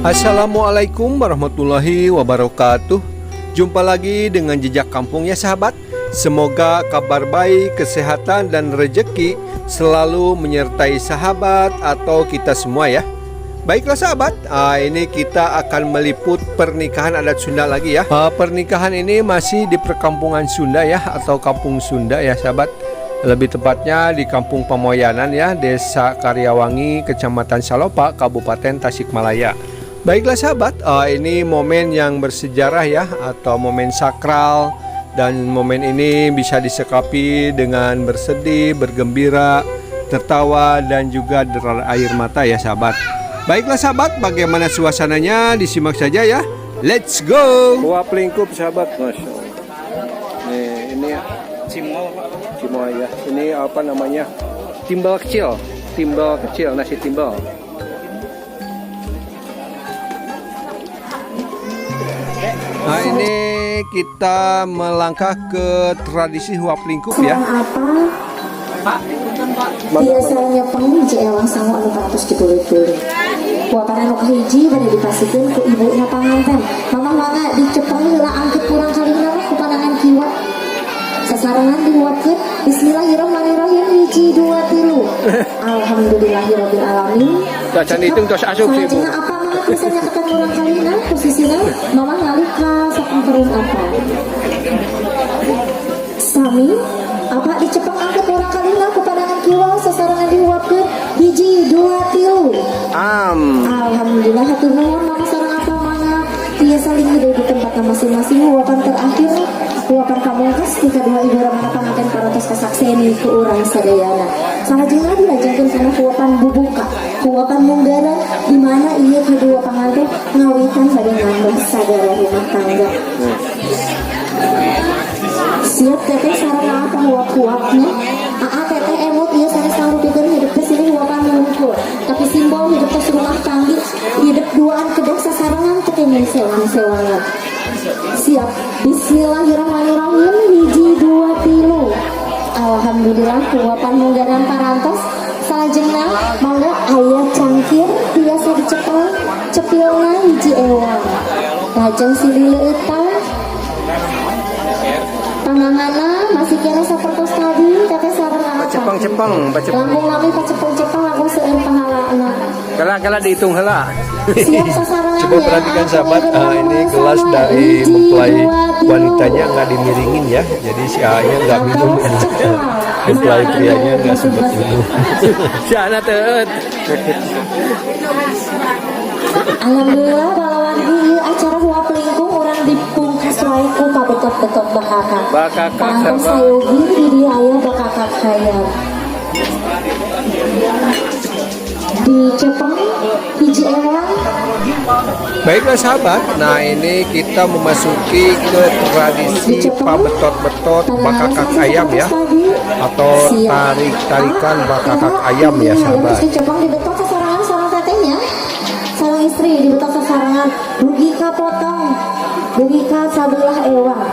Assalamualaikum warahmatullahi wabarakatuh. Jumpa lagi dengan Jejak Kampung ya, sahabat. Semoga kabar baik, kesehatan, dan rejeki selalu menyertai sahabat atau kita semua ya. Baiklah sahabat, ini kita akan meliput pernikahan adat Sunda lagi ya. Pernikahan ini masih di perkampungan Sunda ya, atau kampung Sunda ya, sahabat. Lebih tepatnya di Kampung Pamoyanan ya, Desa Karyawangi, Kecamatan Salopa, Kabupaten Tasikmalaya. Baiklah sahabat, ini momen yang bersejarah ya, atau momen sakral, dan momen ini bisa disikapi dengan bersedih, bergembira, tertawa, dan juga derai air mata ya, sahabat. Baiklah sahabat, bagaimana suasananya, disimak saja ya. Let's go! Huap lingkup, sahabat, masya Allah. Nih, ini Cimol, Pak. Cimoy ya. Ini apa namanya? Timbel kecil, nasi timbel. Nah, ini kita melangkah ke tradisi huap lingkup ya. Apa? Pak, punten, Pak. Biasanya hiji ewang sangu anu parantos dipulih-pulih. Huapan anu kahiji bade dipasihkeun ku ibuna panganten. Mamah, mangga dicepeng heula, angkeut kurang kalihna ku panangan kiwa. Sasarengan dihuapkeun. Bismillahirrahmanirrahim. Hiji, dua, tilu. Alhamdulillahirabbil alamin. Tah, can dihitung, tos asup si ibu. Salajengna apa, mangga bisa nyaketan murang kalihna, posisina mamah ngalih ka sapangkerun apa. Sami apa, dicepeng angkeut murang kalihna ku pandangan kiwa, sasarengan dihuapkeun. Hiji, dua, tilu. Am. Alhamdulillah, hatur nuhun. Mama sareng apa mangga tiasa linggih di tempatnya masing-masing. Huapan terakhir, huapan pamungkas di kedua ibu ramana panganten parantos kasakseni ku urang sadayana. Salajengna dilajengkeun kana huapan bubuka, huapan munggaran, di mana ieu kedua panganten ngawitan bade nambah sagara rumah tangga. Siap teteh sareng apa huap-huapnya? Aa, teteh emut ieu sanes ngarupikeun hidup teh sini huapan wungkul, tapi simbol hidup teh rumah tangga, hidup duaan kedah sasarengan, teu kenging sewang-sewangan. Siap. Bismillahirrahmanirrahim. Hiji, dua, tilu. Alhamdulillah, huapan munggaran parantos. Salajengna mangga aya cangkir biasa dicepeng, cepilna hiji ewang. Lajeng silih leueutan. Pananganna masih keneh sapertos tadi, teteh sareng apa? Pacepeng-cepeng, pacepeng. Langkung lami pacepeng-cepeng, langkung seueur pahalana. Kala kala dihitung heula. Siap sasarengan Coba ya. perhatikan sahabat, ini gelas dari mempelai wanitanya nggak dimiringin ya, jadi si A-nya nggak minum ya. Mempelai prianya nggak sempat minum. Si A teut. Alhamdulillah, balawargi, ieu acara huap lingkung urang dipungkas wae ku pabetot-betot bakakak. Bakakak, Parantos sahabat. Sayogi di dieu aya bakakak hayam. Dicepeng hiji ewang. Baiklah sahabat, nah ini kita memasuki ke tradisi pabetot-betot bakakak ayam ya, atau tarik-tarikan bakakak ayam ya, sahabat. Terus dicepeng, dibetot sasarengan sareng tetehnya. Sareng istri dibetot sasarengan dugi ka potong, dugi ka sabelah ewang.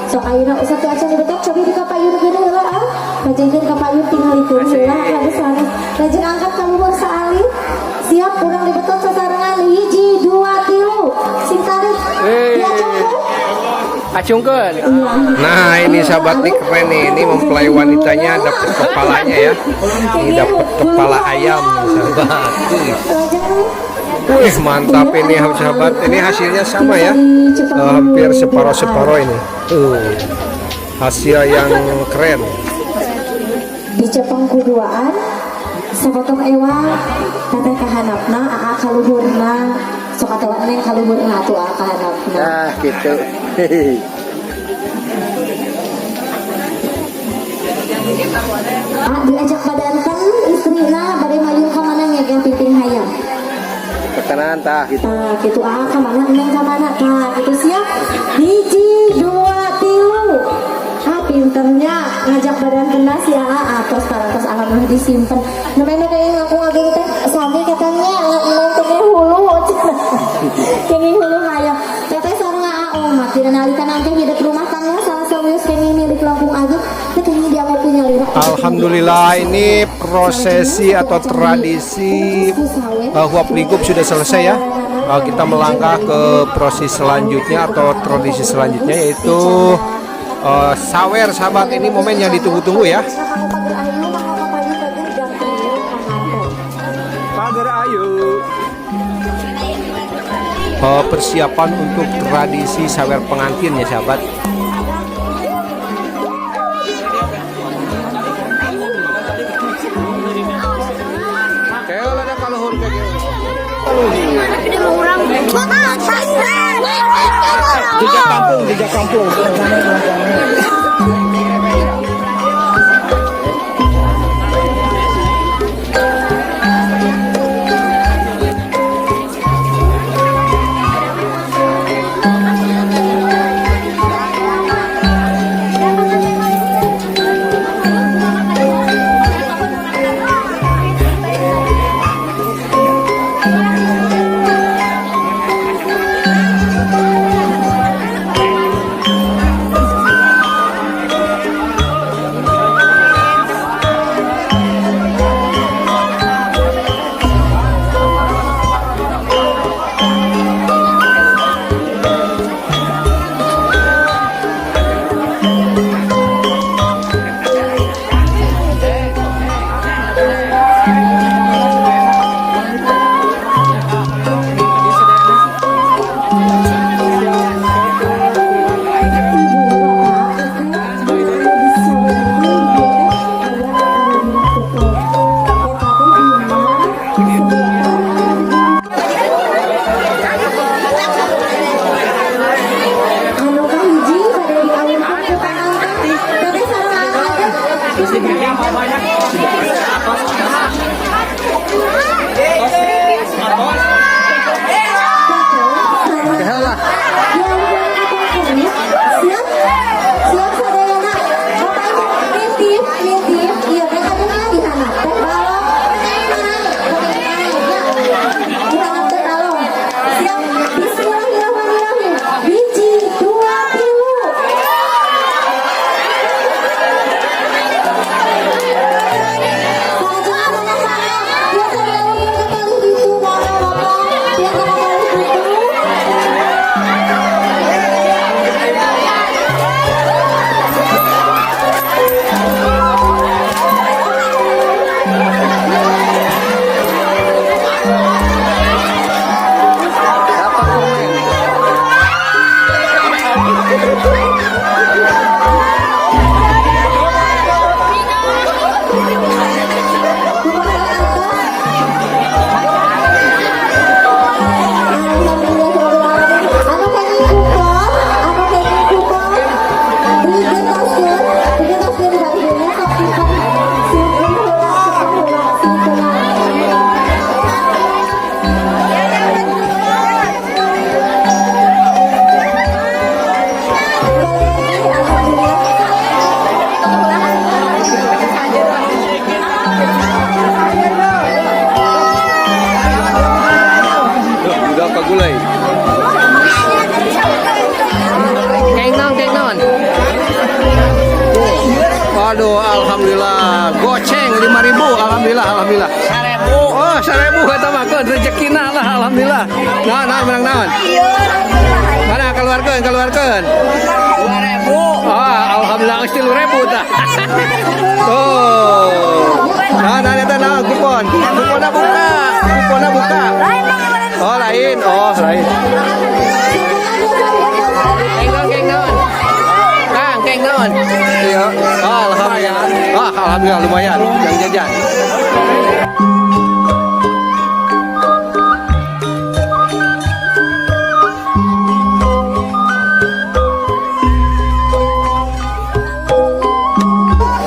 Sok ayeuna usah teu acan dibetot, cobi di kapayunkeun heula ah. Lajengkeun ka payun, tingalikeun heula kade sanes. Lajeng angkat ka luhur saalit. Siap, urang dibetot sasarengan. Hiji, dua, tilu. Sing tarik. Diacungkeun. Acungkeun. Nah, ini sahabat nih keren nih, ini mempelai wanitanya dapat kepalanya ya. Ini dapat kepala ayam sahabat. Wih, mantap ini sahabat. Ini hasilnya sama ya, hampir separuh-separuh ini. Tuh, hasil yang keren. Dicepeng ku duaan sapotong ewang, teteh kahanapna, aa kaluhurna, sok atawa neng kaluhurna atuh, aa kahanapna. Nah, gitu. Ah, diajak badanten istrina bade mayun ka mana ngegang piting hayam. Ke kanan tah gitu. Tah gitu, aa ka mana, neng ka mana, tah gitu. Siap, hiji, dua, tilu. Ah, pinternya ngajak badan kena si aa atos parantos, alhamdulillah disimpan. Namanya kayak ngaku ngagung teh sami katanya neng teh hulu kenging hulu hayam teteh sareng aa omat dina nalika nanti hidup rumah tangga salah sawios kenging milik langkung agung teh kenging dia mau punya lira. Alhamdulillah, ini prosesi atau tradisi huap lingkup sudah selesai ya. Kita melangkah ke proses selanjutnya atau tradisi selanjutnya, yaitu sawer, sahabat. Ini momen yang ditunggu-tunggu ya. Pager ayu. Persiapan untuk tradisi sawer pengantin ya, sahabat. Kayak ada kaluhur kayak jejak kampung, jejak kampung. Anu kahiji bade diawinkeun ku panganten teteh sareng aa. Lah. Siap, siap sadayana. Bapak Ibu nitip, nitip, ieu teh ayeuna di handap teh balong. Naik, naik, ya. Di handap teh balong. Siap, bismillahirrahmanirrahim. Hiji, dua, tilu. Salajengna sama-sama, biasa diawinkeun ke tali ditu, Bapak-bapak. Biasa ke tali ditu. Dapat permen. Kumaha atas? Alhamdulillahirobbilalamin. Anu kenging kupon, anu kenging kupon, digentaskeun, digentaskeun di balik dieu sok simpen, simpen heula, simpen heula, simpen heula. Kembali lagi, alhamdulillah. Udah kagulai. Keng naon, keng naon. Waduh, alhamdulillah. Goceng 5000, alhamdulillah, alhamdulillah. 1000. Oh, 1000 eta mah keun rezekina lah, alhamdulillah. Nah, nah, menang naon? Mana, keluarkeun, keluarkeun. 2000. Oh, alhamdulillah geus 3000 tah. Tuh. Nah, nah, eta nah, kupon. Kuponna buka. Kuponna buka. Oh, lain. Oh, lain. Keng naon, keng naon. Kang, keng naon. Iya. Oh, alhamdulillah. Oh, alhamdulillah lumayan. Yang jajan.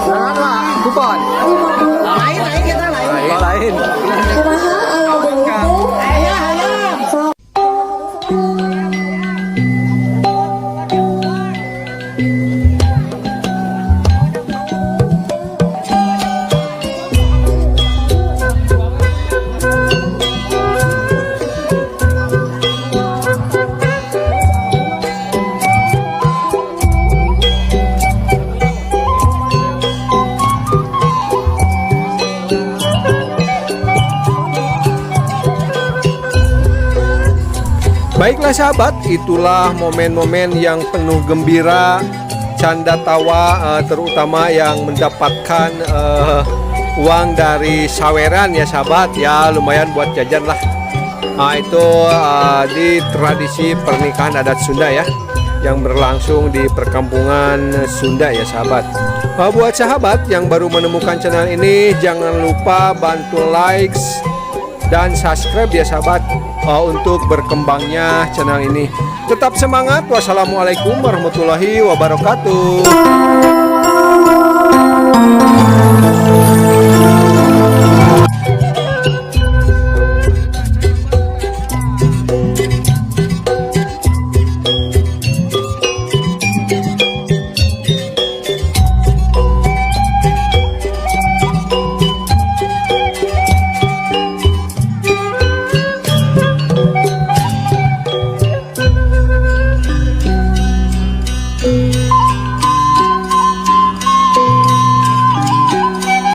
Nah, Pak, kupon. 50. Lain, lain kita lain. Oh, lain. Kumaha aya deui teh? Sok. Baiklah sahabat, itulah momen-momen yang penuh gembira, canda tawa, terutama yang mendapatkan uang dari saweran ya sahabat ya, lumayan buat jajan lah. Nah, itu di tradisi pernikahan adat Sunda ya, yang berlangsung di perkampungan Sunda ya sahabat. Buat sahabat yang baru menemukan channel ini, jangan lupa bantu likes dan subscribe ya sahabat, untuk berkembangnya channel ini. Tetap semangat. Wassalamualaikum warahmatullahi wabarakatuh.